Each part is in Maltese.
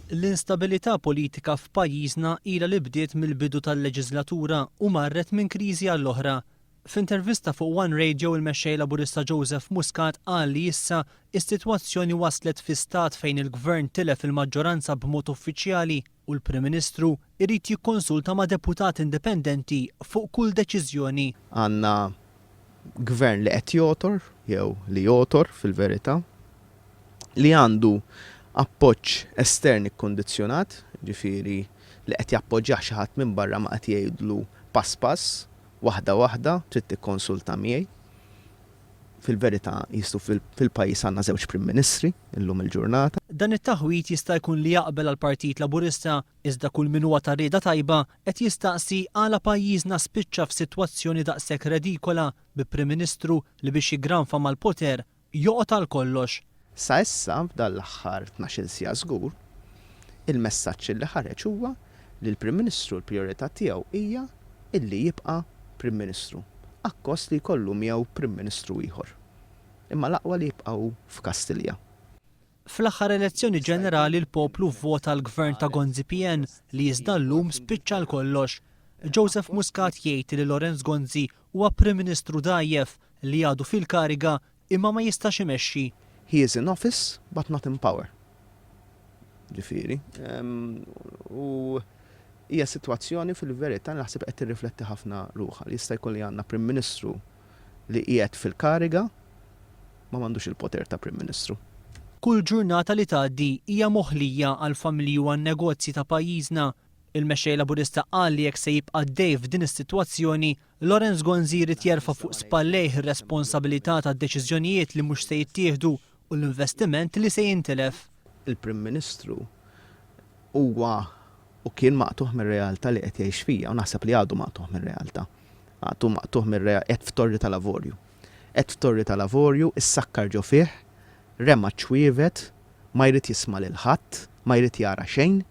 L-instabilità politika f'pajjiżna ilha li bdiet mill-bidu tal-leġiżlatura u marret minn kriżi għall-oħra. F'intervista fuq One Radio il-Mexxej Laburista Joseph Muscat qal li issa is-sitwazzjoni waslet fi stat fejn il-Gvern tilef il-maġġoranza b'mod uffiċjali u l-Prim Ministru jrid jikkonsulta ma' deputat indipendenti fuq kull deċiżjoni. Għandna Gvern li qed jogħtor, jew li jogħtor fil-verità, li għandu appoġġ estern ikkundizzjonat, jiġifieri li qed jappoġġjah xi ħadd minn barra ma qed jgħidlu pass pass, waħda waħda, trid tikkonsulta miegħi. Fil-verità qisu fil-pajjiż għandna żewġ Prim Ministri illum il-ġurnata. Dan it-taħwid jista' jkun li jaqbel għall-Partit Laburista, iżda kull min huwa ta' rieda tajba qed jistaqsi għala pajjiżna spiċċa f'sitwazzjoni daqshekk redikola bi Prim Ministru li biex jiggranfa mal-poter joqgħod għal kollox. Sa issa, f'dan l-aħħar 12-il siegħa żgur, il-messaġġ li ħareġ huwa li l-Prim Ministru l-prijorità tiegħu hija illi jibqa' Prim Ministru, akkost li jkollu miegħu Prim Ministru ieħor. Imma l-aqwa li jibqa' hu f'Kastilja. Fl-aħħar elezzjoni ġenerali l-poplu vvota l-Gvern ta' Gonzi PN li iżda llum spiċċa għal kollox. Joseph Muscat jgħid li Lawrence Gonzi huwa Prim Ministru dgħajjef li għadu fil-kariga imma ma jistax imexxi. He is in office but not in power. Ġifieri. U hija sitwazzjoni fil-verità li naħseb qed tirrifletti ħafna ruħha li jista' jkun li għandna Prim Ministru li qiegħed fil-kariga ma m'għandux il-poter ta' Prim Ministru. Kull ġurnata li tgħaddi hija moħlija għall-familji u għan-negozji ta' pajjiżna. Il-Mexxej Laburista qal li jekk se jibqa' għaddej f'din is-sitwazzjoni, Lawrence Gonzi jrid jerfa' fuq spallejh ir-responsabilità tad-deċiżjonijiet li mhux se jittieħdu u l-investiment li se jintilef. Il-Prim Ministru huwa u kien maqtugħ mir-realtà li qed jgħix fiha u naħseb li għadu maqtugħ mir-realtà. Għadu maqtugħ mir-rea qiegħed f'torri tal-avorju. Qiegħed f'torri tal-avorju, issakkar ġo fih, rema ċ-ċwievet, ma jrid jisma' lil ħadd, ma jrid jara xejn,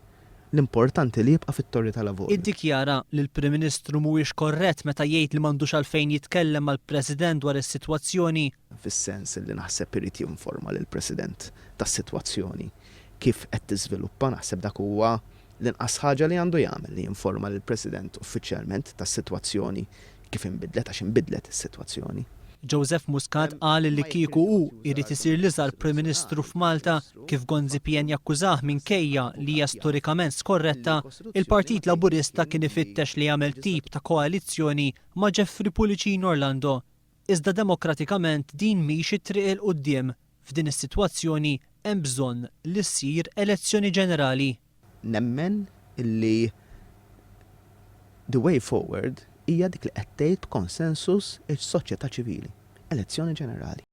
l-importanti li jibqa' fit-torri tal-avorju. Iddikjara li l-Prim Ministru mhuwiex korrett meta jgħid li m'għandux għalfejn jitkellem mal-President dwar is-sitwazzjoni. Fis-sens li naħseb irid jinforma lill-President tas-sitwazzjoni kif qed tiżviluppa, naħseb dak huwa l-inqas ħaġa li għandu jagħmel li jinforma lill-President uffiċjalment tas-sitwazzjoni kif inbidlet għax inbidlet is-sitwazzjoni. Joseph Muscat qal li kieku hu jrid isir l-iżgħar Prim Ministru f'Malta, kif Gonzi PN jakkużah minkejja li hija storikament skorretta, il-Partit Laburista kien ifittex li jagħmel tip ta' koalizzjoni ma' Jeffrey Pullicino Orlando. Iżda demokratikament din mhix it-triq 'il quddiem. F'din is-sitwazzjoni hemm bżonn li ssir elezzjoni ġenerali. Nemmen illi the way forward hija dik li qed tgħid b'konsensus is-soċjetà ċivili, elezzjoni ġenerali.